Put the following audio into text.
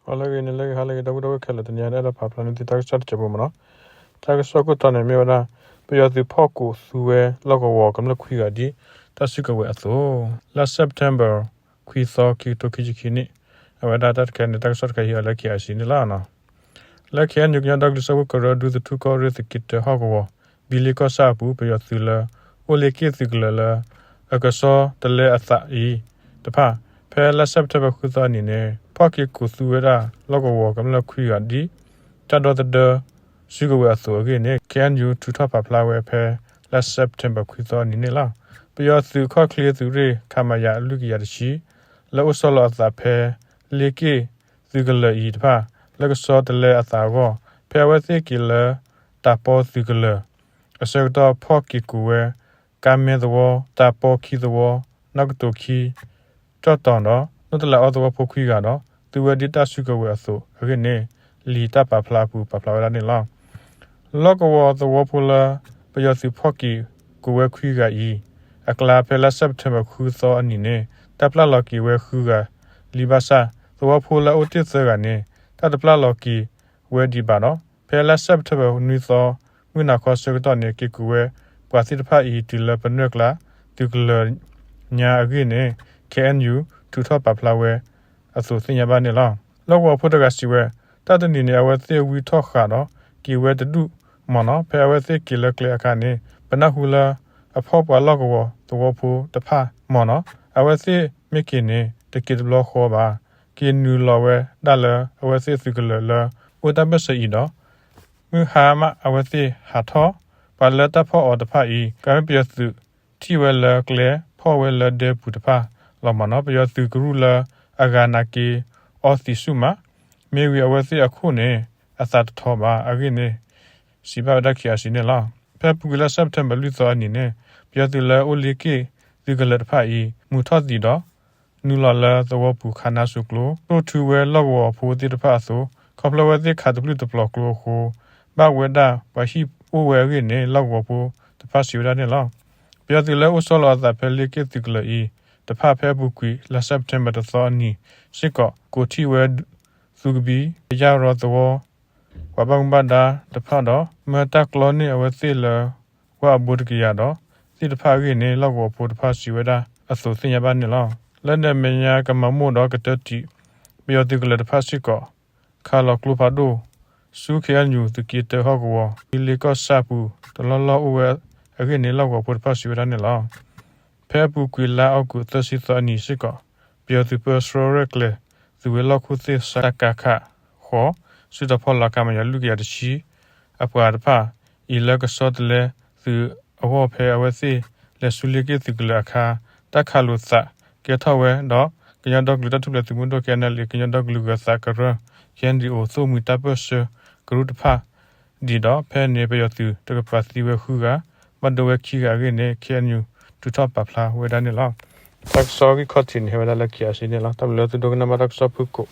လၢဂ့ၤန့ၣ် လၢဂ့ၤ ဟါလၢဂ့ၤ ဒီပုၢ်ဝဲၢ်ခဲလၢာ် တနံၤအံၤ အဲၣ်ဒိးပာ်ဖျါန့ၢ်သုတၢ်ကစီၣ်တစဲးဖိမ့ၢ်နီၤ. တၢ်ကစီၣ်ခိၣ်တီန့ၣ်မ့ၢ်ဝဲဒၣ် ပယီၤသုးဖီၣ်ကိးသူဝဲလီၢ်ကဝီၤကမျၢၢ်ခွံဂၤဒ် တၢ်စုကဝဲၤအသိး လါ September ခွံသီ ခံကထိခံဆံခံနံၣ်. အဝဲဒၣ်တၢ်တခါန့ၣ် တၢ်ကစီၣ်တခါဟံးအီၤလၢ KIC န့ၣ်လီၤ. လၢ KNU ကညီဒီကလုာ်စၢဖှိၣ်ကရၢ ဒူသထူၣ်ကီၢ်ရ့ၣ်သုးက့တၢဟီၣ်ကဝီၤ ဘံလ့ကီၢ်ဆၣ်အပူၤ ပယီၤသုးလၢ အိၣ်လ့က့ၣ်သုးကလၢၤလၢ အကဆီတလဲအသးအံၤတဖၣ် ဖဲလါ September ဃုသီအနံၤန့ၣ် ဖီၣ်က့ၤကိးသူဝဲဒၣ်လီၢ်ကဝီၤကမျၢၢ်ခွံဂၤဒ် တၢ်ဒီသဒၢစုကဝဲၤအသိးအဂ့ၢ်န့ၣ် KNU ထုးထီၣ်ပာ်ဖျါဝဲဖဲလါ September ခွံသီအနံၤန့ၣ်လီၤ. ပယီၤသုးခီၣ်ချ့သုးရ့ၣ် ခမရ လွံၢ်ကယၤတဆံ လၢအိၣ်ဆီလီၤအသးဖဲ လ့က့ၣ်သုးကလၢၤအံၤတဖၣ် လၢကဆီတလဲအသးအဂီၢ် ဖဲအဝဲသ့ၣ်က့ၤလၢ တၢ်ပီသုးကလၢၤ အဆၢကတီၢ် ဖီၣ်က့ၤကိးဝဲ ကါမဲသဝီ, တၢ်ပီခံသဝီ, နီၣ်ကတိၤခံ ကၠီၣ်တီၤဒီး နိၣ်တလးအီသဝီဖိခွံဂၤဒီး သုဝဲဒ်တၢ်စုကဝဲၤအသိးအဂ့ၢ်န့ၣ် လံာ်တၢ်ပာ်ဖျါအပူၤပာ်ဖျါဝဲဒၣ်န့ၣ်လီၤ. လီၢ်ကဝီၤသဝီဖိလၢ ပယီၤသုးဖီၣ်က့ၤကိးဝဲခွံဂၤအံၤ အကျါဖဲလါ September ဃုသီအနံၤန့ၣ် တၢ်ပျၢ်လီၤက့ၤဝဲဃုဂၤလံဘၣ်ဆၣ် သဝီဖိလၢအအိၣ်တ့ၢ်သၢဂၤန့ၣ် တၢ်တပျၢ်လီၤက့ၤဝဲဒံးဘၣ်ဒီး ဖဲလါ September နွံသီ မုၢ်နၤခီဆၢကတီၢ်န့ၣ် က့ၤကိးဝဲပှၤသ့ၣ်တဖၣ်အံၤ တုၤလၢပနွဲၢ်ကျါသုးကလၢၤညါအဂ့ၢ်န့ၣ် KNU ထုးထီၣ်ပာ်ဖျါဝဲအသိးသ့ၣ်ညါဘၣ်န့ၣ်လီၤ. လီၢ်ကဝီၤဖိတဂၤစံးဝဲ တၢ်တနံၤန့ၣ် အဝဲသ့ၣ်ဝံထီၣ်ဃာ်ဒီး က့ၤဝဲတဒူၣ်မ့ၢ်နီၤ ဖဲအဝဲသ့ၣ်က့ၤလၢကျဲအခါန့ၣ် ပနၢ်ဟူလၢ အဖီၣ်ပှၤလီၢ်ကဝီၤသဝီဖိတဖၣ်မ့ၢ်နီၤ အဝဲသ့ၣ်မ့ၢ်က့ၤန့ၣ် တက့ၤတဘျီဃီဘၣ် က့ၤနုာ်လီၤဝဲဒၣ်လၢအဝဲသ့ၣ်သုးကလၢၤလၢ အိၣ်တၢ်ဘၢၣ်စၢၤအံၤဒီး မုၢ်ဟါမးအဝဲသ့ၣ်ဟးထီၣ် ပှၤလၢတၢ်ဖီၣ်အီၤတဖၣ်အံၤ ကမ့ၢ်ပယီၤသုးထံၣ်ဝဲလၢကျဲ ဖီၣ်ဝဲလၢဒဲပူၤတဖၣ်လီၤမ့ၢ်နီၤ ပယီၤသုးကရူၢ်လၢအဂၤနာ်က့အီသံးဆူၣ်မး မ့ၢ်ဝံၤအဝဲသ့ၣ်အခိၣ်န့ၣ် အသးတထီဘၣ်အဂ့ၢ်န့ၣ် စံးဘၣ်ဝဲဒၣ် KIC န့ၣ်လီၤ. ဖဲအပူၤကွံာ်လါ September လွံၢ်သီအနံၤန့ၣ် ပယီၤသုးလၢအိၣ်လ့က့ၣ်သုးကလၢၤတဖၣ်အံၤ မုာ်ထီၣ်သံးဒီး နုာ်လီၤလၢသဝီပူၤခးနါစိၤကျိ သိၣ်ထုဝဲလီၢ်ကဝီၤဖိသ့ၣ်တဖၣ်အသိး ခီဖျိဝဲသ့ၣ်ခးတပျုၢ်တပျီၤကျိအဃိ ဘၣ်ဝဲဒၣ်ပှၤဟံၣ်အိၣ်ဝဲအဂ့ၢ်န့ၣ် လီၢ်ကဝီၤဖိတဖၣ်စံးဝဲဒၣ်န့ၣ်လီၤ. ပယီၤသုးလၢအိၣ်ဆီလီၤအသးဖဲလ့က့ၣ်သုးကလၢၤအံၤတဖၣ် ဖဲအပူၤကွံာ်လါ September တသီအနံၤစ့ၢ်ကီး ကိးထီၣ်ဝဲ သုးကဘံ ယၢ်ရီသဝီ ပှၤဘၣ်မူဘၣ်ဒါတဖၣ်ဒီး မၢတၢ်ကျီန့ၢ်အဝဲသ့ၣ်လၢ ဝၣ်အဘိတကယၤဒီး သ့ၣ်တဖၣ်အဂ့ၢ်န့ၣ် လီၢ်ကဝီၤဖိတဖၣ်စံးဝဲဒၣ်အသိးသ့ၣ်ညါဘၣ်န့ၣ်လီၤ. လၢန့ၣ်အမဲာ်ညါ ကမၤမိၢ်ဒီးကတၢၢ်တံာ် ပယီၤသုးကလၢၤတဖၣ်စ့ၢ်ကီး ခးလီၤကျိဖးဒိၣ် ဆူ KNU သုးက့တၢဟီၣ်ကဝီၤ ဘံလ့ကီၢ်ဆၣ်အပူၤ တလီၢ်လီၢ်အိၣ်ဝဲအဂ့ၢ်န့ၣ် လီၢ်ကဝီၤဖိတဖၣ်စံးဝဲဒၣ်န့ၣ်လီၤ. ဖဲအပူၤကွံာ်လါအီကူး သၢဆံသီအနံၤစ့ၢ်ကီး ပယီၤသုးပၢဆှၢရဲၣ်ကျဲၤ သုးဝဲၤလီၢ်ခိၣ်သ့ၣ် စကခ ဃိး စုတီၤဖီလာ် ခမရ လွံၢ်ကယၤတဆံ အပှၤတဖၣ်အံၤ လၢကဆီတလဲသုးအဂီၢ် ဖဲအဝဲသ့ၣ်လဲၤဆူလ့က့ၣ်သုးကလၢၤအခါ တၢ်ခးလိာ်သးကဲထီၣ်ဝဲဒီး ကညီဒီကလုာ်တၢ်ထူၣ်ဖျဲးသုးမုၢ်ဒိၣ် KNLA ကညီဒီကလုာ်ဂၢၤသးကရၢ KNDO သိၣ်မှံၤတၢ်ပၢၢ်ဆၢကရူၢ်တဖၣ်ဒံးဒီး ဖဲန့ၣ် ပယီၤသုးတကပၤသံဝဲဃုဂၤ ဘၣ်ဒိဝဲခံဂၤအဂ့ၢ်န့ၣ် KNU ထုးထီၣ်ပာ်ဖျါဝဲဒၣ်န့ၣ်လီၤ. တၢ်ကစီၣ်ဂံၢ်ခီၣ်ထံးန့ၣ် ဟဲဝဲဒၣ်လၢ KIC န့ၣ်လီၤ. တၢ်ဘျုးလၢသုဒိကနၣ်ဘၣ်တၢ်ကစီၣ်ဖုၣ်ကိာ်